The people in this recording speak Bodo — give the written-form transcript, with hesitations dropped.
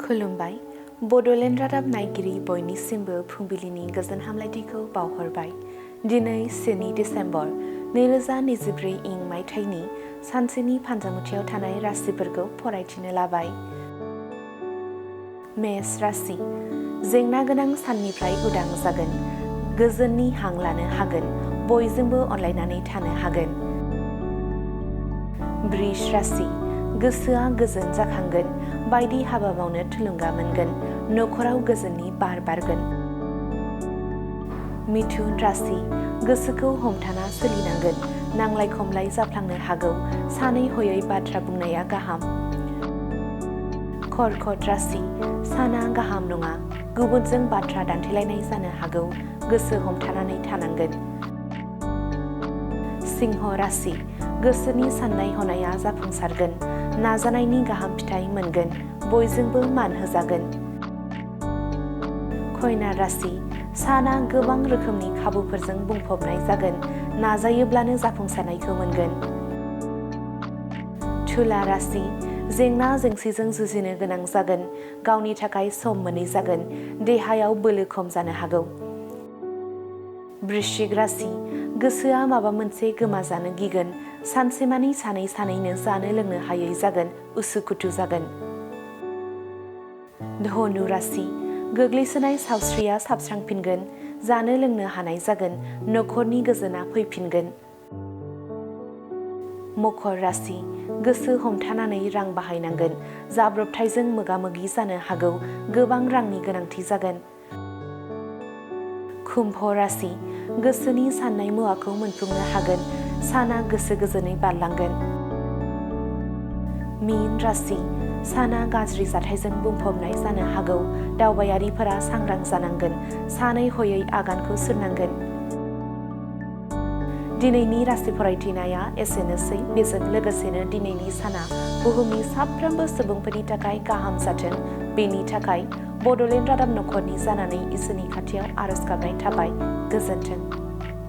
खुलुमबाय बड'लेण्ड रादाब नायगिरि बयनिसिमबो फुंबिलिनि गोजोन हामलायथिखौ बावहरबाय। दिनै 2 डिसेम्बर 2024 इं मायथाइनि सानसेनि फान्जामुथियाव थानाय राशिफोरखौ फरायथिनो लाबाय। मेष राशि जेंना गोनां साननिफ्राय उदां जागोन, गोजोननि हां लानो हागोन, बयजोंबो अनलायनानै थानो हागोन। वृष राशि गोसोआ गोजोन जाखांगोन, बायदि हाबा मावनो थुलुंगा मोनगोन, नखराव गोजोननि बार बारगोन। मिथुन राशि गोसोखौ हमथाना सोलिनांगोन, नांलाय खमलाय जाफ्लांनो हागौ, सानै हयै बाथ्रा बुंनाया गाहाम। कर्कट राशि साना गाहाम नङा, गुबुनजों बाथ्रा दान्थेलायनाय जानो हागौ, गोसो हमथानानै थानांगोन। सिंह राशि गोसोनि साननाय हनाया जाफुंसारगोन, नाजानायनि गाहाम फिथाइ मोनगोन, बयजोंबो मान होजागोन। कन्या राशि साना गोबां रोखोमनि खाबुफोरजों बुंफबनाय जागोन, नाजायोब्लानो जाफुंसारनायखौ मोनगोन। तुला राशि जेंना जेंसिजों जुजिनो गोनां जागोन, गावनि थाखाय सम मोनै जागोन, देहायाव बोलो खम जानो हागौ। वृश्चिक राशि गोसोआ माबा मोनसे गोमाजानो गिगोन, सानसेमानि सानैनो जानो लोंनो हायै जागोन, उसुखुथु जागोन। धनु राशि गोग्लैसोनाय सावस्रिया साबस्रांफिनगोन, जानो लोंनो हानाय जागोन, नखरनि गोजोना फैफिनगोन। मकर राशि गोसो हमथानानै रां बाहायनांगोन, जाब्रबथायजों मोगा मोगि जानो हागौ, गोबां रांनि गोनांथि जागोन। कुम्भ राशि गोसोनि साननाय मुवाखौ मोनफुंनो हागोन, साना गोसो गोजोनै बारलांगोन। मीन राशि साना गाज्रि जाथायजों बुंफबनाय जानो हागौ, दावबायारिफोरा सांग्रां जानांगोन, सानै हयै आगानखौ सुरनांगोन। दिनैनि राशि फरायथिनाया एसेनोसै। बेजों लोगोसेनो दिनैनि साना बुहुमनि साफ्रोमबो सुबुंफोरनि थाखाय गाहाम जाथों, बेनि थाखाय बड'लेण्ड रादाब नखरनि जानानै इसोरनि खाथियाव आरज गाबनाय थाबाय। गोजोन्थों।